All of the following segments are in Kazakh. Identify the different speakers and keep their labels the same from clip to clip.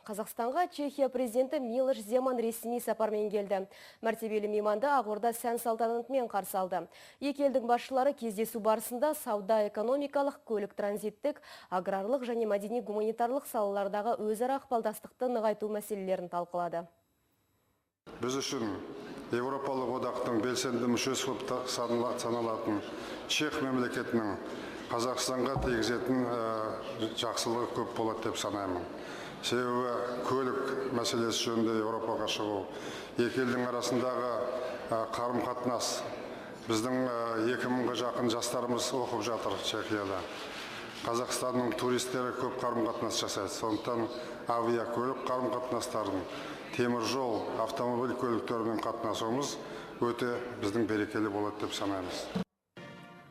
Speaker 1: Қазақстанға Чехия президенті Милош Земан ресми сапармен келді. Мәртебелі мейманды Ақорда сән салтанатымен қарсы алды. Екі елдің басшылары кездесу барысында сауда экономикалық, көлік транзиттік, аграрлық және мәдени гуманитарлық салалардағы өзара ықпалдастықты нығайту мәселелерін талқылады.
Speaker 2: Біз үшін Еуропалық одақтың белсенді мүшесі болып саналатын Чех мемлекетінің Қазақстанға тигізетін жақсылығы көп болады деп санаймын. Себебі көлік мәселесі жөнінде Еуропаға шығу, екі елдің арасындағы қарым қатынас, біздің 2000-ға жақын жастарымыз оқып жатыр Чехияда. Қазақстанның туристері көп қарым қатынас жасайды. Сондықтан авиакөлік қарым қатынастарын, темір жол, автомобиль көліктерімен қатынасуымыз өте біздің берекелі болады деп санаймыз.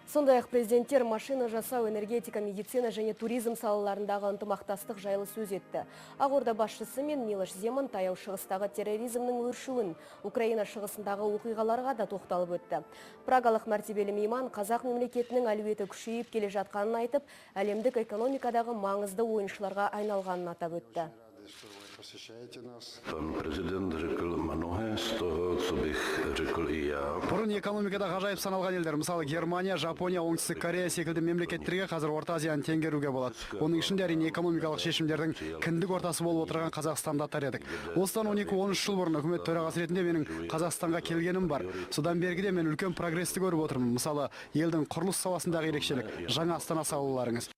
Speaker 1: Сондай-ақ президенттер машина жасау, энергетика, медицина және туризм салаларындағы ынтымақтастық жайлы сөз етті. Ақорда басшысы мен Милош Земан Таяу Шығыстағы терроризмнің өршуін, Украина шығысындағы оқиғаларға да тоқталып өтті. Прагалық мәртебелі мейман қазақ мемлекетінің әлеуеті күшейіп келе жатқанын айтып, әлемдік экономикадағы маңызды ойыншыларға айналғанын атап өтті.
Speaker 2: Что вы посещаете нас.
Speaker 3: Pan prezident řekl mnohé z toho, co bych řekl i já.
Speaker 4: Бұрын экономикада ғажайып саналған елдер, мысалы, Германия, Жапония, Оңтүстік Корея секілді мемлекеттерге қазір Орта Азияны теңгеруге болады. Оның ішінде, әрине, экономикалық шешімдердің кіндік ортасы болып отырған Қазақстанды атар едік. Осыдан 12-13 жыл бұрын үкімет төрағасы ретінде менің Қазақстанға келгенім бар. Содан бергіде мен үлкен прогресті көріп отырмын. Мысалы, елдің құрылыс саласындағы ерекшелік, жаңа астана салуларыңыз.